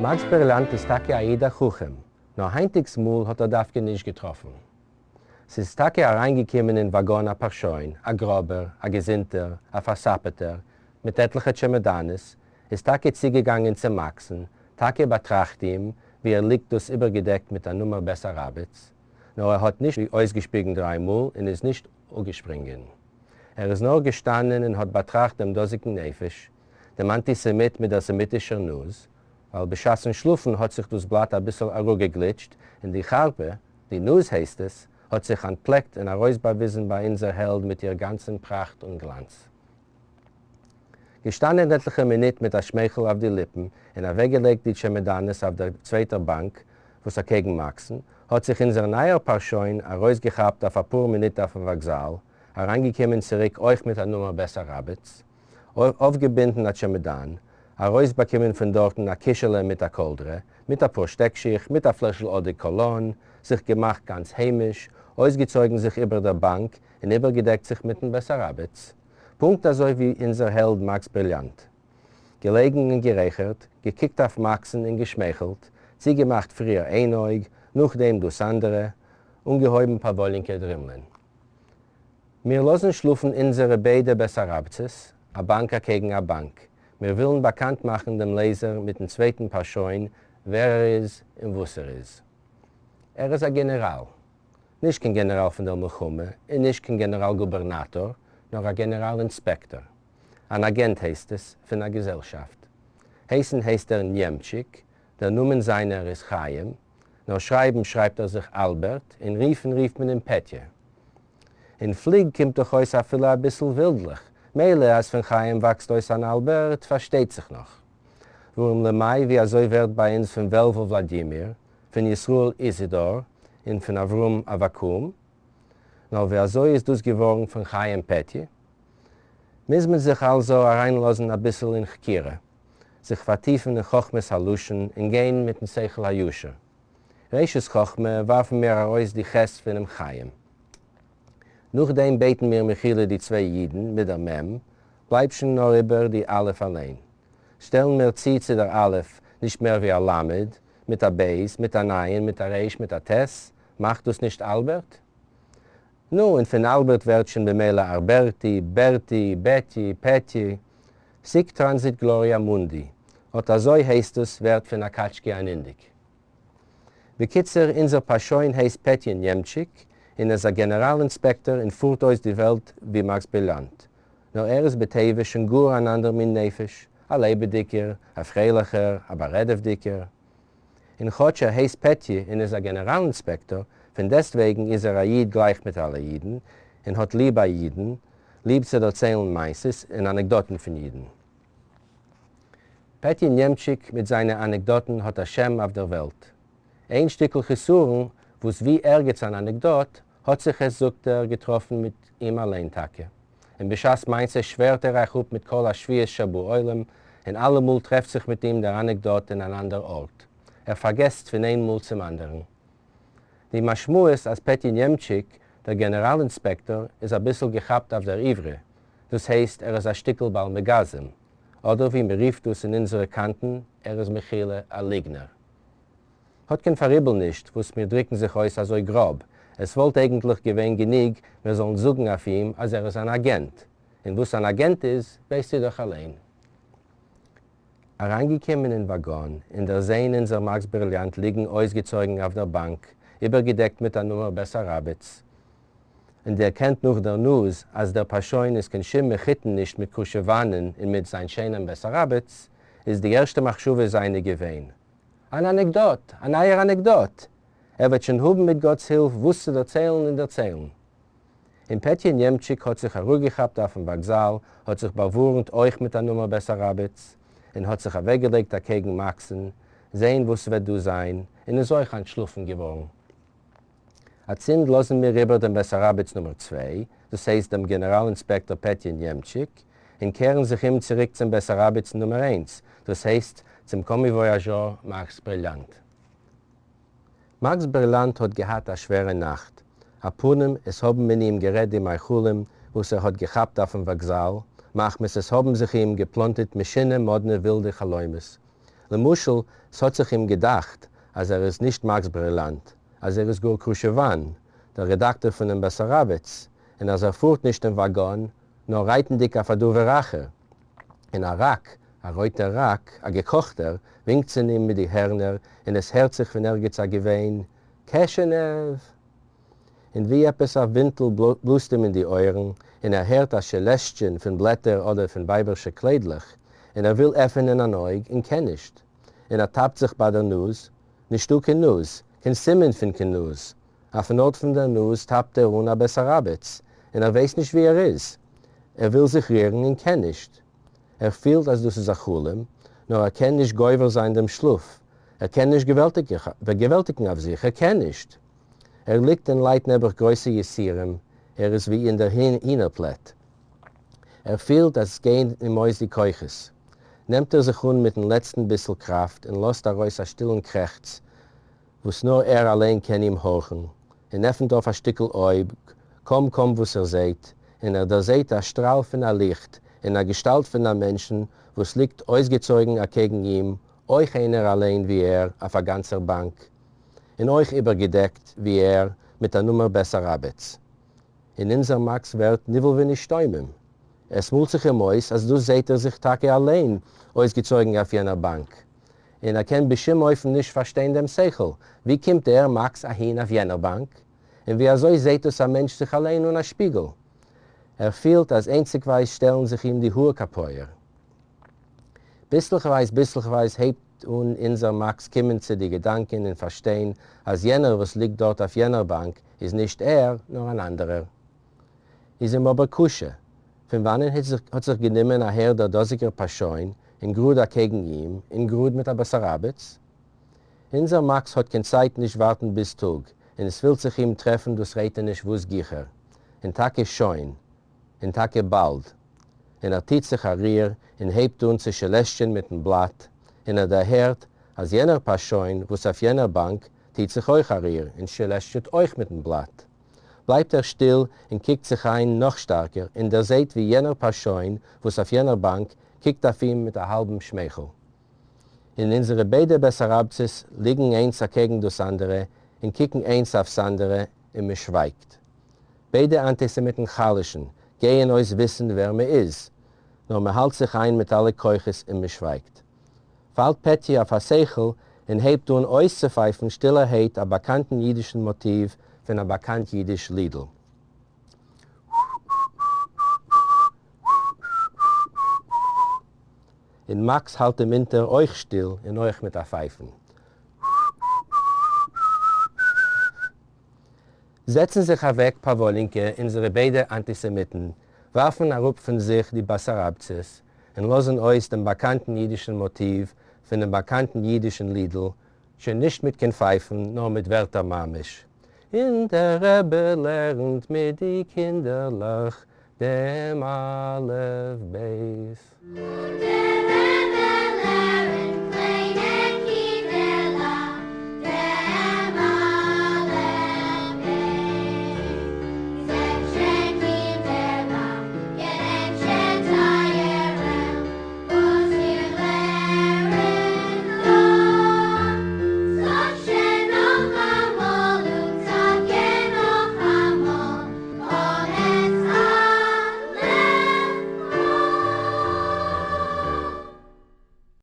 מאקס בריליאנט איז טאקע א איד א חכם, נאר היינטיגס מאל האט ער דווקא נישט געטראפן. ס'איז טאקע אריינגעקומען אין וואגאן א פארשוין, א גראבער, א געזונטער, א פארסאפעטער, מיט עטליכע טשעמעדאנעס, איז טאקע צוגעגאנגען צו מאקס'ן, טאקע באטראכט אים, ווי ער ליגט דאס איבערגעדעקט מיט א נומער בעסאראבעץ, נאר ער האט נישט אויסגעשפיגן דריי מאל און איז נישט אפגעשפרינגען. ער איז נאר געשטאנען און האט באטראכט דעם דאזיגן נפש, דעם אנטיסעמיט מיט דער סעמיטישער נאז, ווייל בשעת'ן שלאפן האט זיך דאס בלאט אביסל אראפגעגליטשט און די חרפה, די נאז הייסט עס, האט זיך אנטפלעקט און ארויסבאוויזן ביי אונזער העלד מיט איר גאנצן פראכט און גלאנץ. געשטאנען עטליכע מינוט מיט א שמייכל אויף די ליפן און אוועקגעלייגט די טשעמעדאנעס אויף דער צווייטער באנק וואס אקעגן מאקסן, האט זיך אונזער נייער פארשוין ארויסגעכאפט אויף אפאר מינוט אויפן וואקזאל, אריינגעקומען צוריק אויך מיט א נומער בעסאראבעץ, אויפגעבינדן א טשעמעדאן, ארויסבאקומען פון דארטן א קישעלע מיט א קאלדרע, מיט אפאר שטעקשיך, מיט א פלעשל אדע-קאלאן, זיך געמאכט גאנץ היימיש, אויסגעצויגן זיך איבער דער באנק און איבערגעדעקט זיך מיטן בעסאראבעץ, פונקט אזוי ווי אונזער העלד מאקס בריליאנט. געלעגן און גערייכערט, געקוקט אויף מאקסן און געשמייכלט, צוגעמאכט פריער איין אויג, נאכדעם דאס אנדערע, אנגעהויבן פאוואלינקע דרימלען. מיר לאזן שלאפן אונזערע ביידע בעסאראבצעס, א באנק אקעגן א באנק. מיר ווילן באקאנט מאכן דעם לעזער מיטן צווייטן פארשוין, ווער ער איז און וואס ער איז. ער איז א גענעראל. נישט קיין גענעראל פון דער מלחמה און נישט קיין גענעראל גובערנאטאר, נאר א גענעראל אינספעקטאר. אן אגענט הייסט עס, פון א געזעלשאפט. הייסן הייסט ער ניעמטשיק, דער נאמען זיינער איז חיים, נאר שרייבן שרייבט ער זיך אלבערט, און רופן רופט מען אים פעטיע. און פליג קומט דאך אויס אפילו אביסל ווילדלעך, מילא אז פון חיים וואקסט אויס אן אלבערט פארשטייט זיך נאך. ווארום למאי ווי אזוי ווערט ביי אונז פון וועלוול וולאדימיר, פון ישראל איזידאר און פון אברהם אבקום? נאר ווי אזוי איז דאס געווארן פון חיים פעטיע? מוז מען זיך אלזא אריינלאזן אביסל אין חקירה, זיך פארטיפן אין חכמת הלשון און גיין מיטן שכל הישר. ראשית חכמה ווארפן מיר ארויס די ח' פונעם חיים. נאכדעם בעטן מיר מחילה די צוויי יודן מיט דער מ', בלייבט שוין נאר איבער די א' אליין. שטעלן מיר צו צו דער א' נישט מער ווי א ל', מיט א ב', מיט אן ע', מיט א ר', מיט א ט', מאכט דאס נישט אלבערט? נו, און פון אלבערט ווערט שוין במילא ארבערטי, בערטי, בעטי, פעטי. Sic transit gloria mundi. אט אזוי הייסט עס, ווערט פון א קאטשקע אן אינדיק. בקיצור, אונזער פארשוין הייסט פעטיע ניעמטשיק, און איז א גענעראל אינספעקטאר און פארט אויס די וועלט ווי מאקס בריליאנט. נאר ער איז בטבע שוין גאר אן אנדער מין נפש, א לעבעדיגער, א פרייליכער, א בארעדעוודיגער. און כאטש ער הייסט פעטיע און איז א גענעראל אינספעקטאר, פון דעסטוועגן איז ער א איד גלייך מיט אלע אידן, און האט ליב א אידן, ליב צו דערציילן מעשות און אנעקדאטן פון אידן. פעטיע ניעמטשיק מיט זיינע אנעקדאטן האט א שם אויף דער וועלט. איין שטיקל חסרון וואס ווי ערגעץ אן אנעקדאט, האט זיך עס, זאגט ער, געטראפן מיט אים אליין טאקע. און בשעת מעשה שווערט ער אייך אפ מיט כל השבועות שבעולם, און אלעמאל טרעפט זיך מיט אים דער אנעקדאט אין אן אנדער ארט. ער פארגעסט פון איין מאל צום אנדערן. די משמעות אז פעטיע ניעמטשיק, דער גענעראל אינספעקטאר, איז אביסל געכאפט אויף דער עברי, דאס הייסט ער איז א שטיקל בעל מגזם, אדער ווי מ'רופט דאס אין אונזערע קאנטן, ער איז מחילה א ליגנער. האט קיין פאראיבל נישט וואס מיר דריקן זיך אויס אזוי גראב, עס וואלט אייגנטליך געווען גענוג מיר זאלן זאגן אויף אים אז ער איז אן אגענט, און וואס אן אגענט איז ווייסט איר דאך אליין. אריינגעקומען אין וואגאן און דערזעהן אונזער מאקס בריליאנט ליגן אויסגעצויגן אויף דער באנק, איבערגעדעקט מיט א נומער בעסאראבעץ, און דערקענט נאך דער נאז אז דער פארשוין איז קיין שום מחותן נישט מיט קרושעוואנען און מיט זיין שענעם בעסאראבעץ, איז די ערשטע מחשבה זיינע געווען, אן אנעקדאט! א נייער אנעקדאט! ער וועט שוין האבן מיט גאט'ס הילף וואס צו דערציילן און דערציילן. און פעטיע ניעמטשיק האט זיך אראפגעכאפט אויפן וואקזאל, האט זיך באווארנט אויך מיט א נומער בעסאראבעץ, און האט זיך אוועקגעלייגט אקעגן מאקס'ן, זעהן וואס ס'וועט דא זיין, און איז אויך אנטשלאפן געווארן. אצינד לאזן מיר איבער דעם בעסאראבעץ נומער צוויי, דאס הייסט דעם גענעראל אינספעקטאר פעטיע ניעמטשיק, און קערן זיך אום צוריק צום בעסאראבעץ נומער איינס, דאס הייסט צום קאמיוואיאזשאר מאקס בריליאנט. מאקס בריליאנט האט געהאט א שווערע נאכט. א פנים, עס האבן אין אים גערעדט די מאכלים וואס ער האט געכאפט אויפן וואקזאל, מחמת עס האבן זיך אים געפלאנטעט משונה מאדנע ווילדע חלומות. למשל, ס'האָט זיך אים געדאַכט, אַז ער איז נישט מאַקס בריליאַנט, אַז ער איז גאָר קרושעוואַן, דער רעדאַקטאָר פֿונעם בעסאַראַבעץ, און אַז ער פֿאָרט נישט אין וואַגאָן, נאָר רײַטנדיק אויף אַ דבֿר-אַחר. און אַ ראַק, אַ רויטער ראַק, אַ געקאָכטער, ווינקט צו אים מיט די הערנער, און עס הערט זיך פֿון ערגעץ אַ געוויין, קעשענעוו! און ווי עפּעס אַ ווינטל בלאָזט אים אין די אויערן, און ער הערט אַ שעלעסטשען פֿון בלעטער אָדער פֿון ווײַבערשע קליידלעך, און ער וויל עפֿענען אַן אויג און קען נישט. און ער טאַפּט זיך בײַ דער נאָז, נישטאָ קיין נאָז, קיין סימן פֿון קיין נאָז. אויפֿן אָרט פֿון דער נאָז טאַפּט ער אָן אַ בעסאַראַבעץ, און ער ווייסט נישט וווּ ער איז. ער וויל זיך רירן און קען נישט. ער פֿילט אַז דאָס איז אַ חלום, נאָר ער קען נישט גובר זײַן דעם שלאָף. ער קען נישט געוועלטיקן אויף זיך. ער קען נישט. ער ליגט און ליידט נעבעך גרויסע יסורים, ער איז ווי אין דער הינערפלעט. ער פילט אז עס גייען אים אויס די כוחות. נעמט ער זיך אן מיטן לעצטן ביסל קראפט און לאזט ארויס א שטילן קרעכץ, וואס נאר ער אליין קען אים הארכן, און עפנט אויף א שטיקל אויג, קוים קוים וואס ער זעהט, און ער דערזעהט א שטראל פון א ליכט, און א געשטאלט פון א מענטשן, וואס ליגט אויסגעצויגן אקעגן אים, אויך איינער אליין ווי ער, אויף א גאנצער באנק. און אויך איבערגעדעקט, ווי ער, מיט א נומער בעסאראבעץ. און אונזער מאקס ווערט נבהל ונשתומם. עס מאלט זיך אים אויס אז דאס זעהט ער זיך טאקע אליין אויסגעצויגן אויף יענער באנק. און ער קען בשום אופן נישט פארשטיין דעם שכל, ווי קומט ער, מאקס, אהין אויף יענער באנק? און ווי אזוי זעהט דאס א מענטש זיך אליין אן א שפיגל? ער פילט אז איינציגווייז שטעלן זיך אים די האר קאפויער. ביסלעכווייז ביסלעכווייז הייבט אן אונזער מאקס קומען צו די געדאנקען און פארשטיין אז יענער וואס ליגט דארט אויף יענער באנק איז נישט ער נאר אן אנדערער. איז אים אבער קשה, פון וואנען האט זיך גענומען אהער דער דאזיגער פארשוין און גראד אקעגן אים און גראד מיט א בעסאראבעץ? אונזער מאקס האט קיין צייט נישט ווארטן ביז טאג און עס ווילט זיך אים טרעפן דאס רעטעניש וואס גיכער און טאקע שוין און טאקע באלד. און ער טוט זיך א ריר און הייבט אן צו שעלעסטשען מיטן בלאט, און ער דערהערט אז יענער פארשוין וואס אויף יענער באנק טוט זיך אויך א ריר און שעלעסטשעט אויך מיטן בלאט. בלייבט ער שטיל און קוקט זיך איין נאך שטארקער און דערזעט ווי יענער פארשוין וואס אויף יענער באנק קוקט אויף אים מיט א האלבן שמייכל. און אונזערע ביידע בעסאראבצעס ליגן איינס אקעגן דאס אנדערע און קוקן איינס אויף ס'אנדערע און מ'שווייגט. ביידע אנטיסעמיטן חלש'ן, גייען אויס וויסן ווער מ'איז, נאר מ'האלט זיך איין מיט אלע כוחות און מ'שווייגט. פאלט פעטיע אויף א שכל און הייבט אן אויסצופייפן שטילערהייט א באקאנטן אידישן מאטיוו פון א באקאנט אידיש לידל. און מאקס האלט אים אונטער אויך שטיל און אויך מיט א פייפן. זעצן זיך אַװעק פּאַװאָלינקע אונדזערע בײדע אַנטיסעמיטן, װאַרפֿן אַראָפּ פֿון זיך די באַסאַראַבצעס און לאָזן אױס דעם באַקאַנטן ייִדישן מאָטיװ פֿונעם באַקאַנטן ייִדישן לידל, שױן נישט מיט קײן פֿײַפֿן, נאָר מיט װערטער ממש. און דער רבי לערנט מיט די קינדערלעך דעם אלף-בית.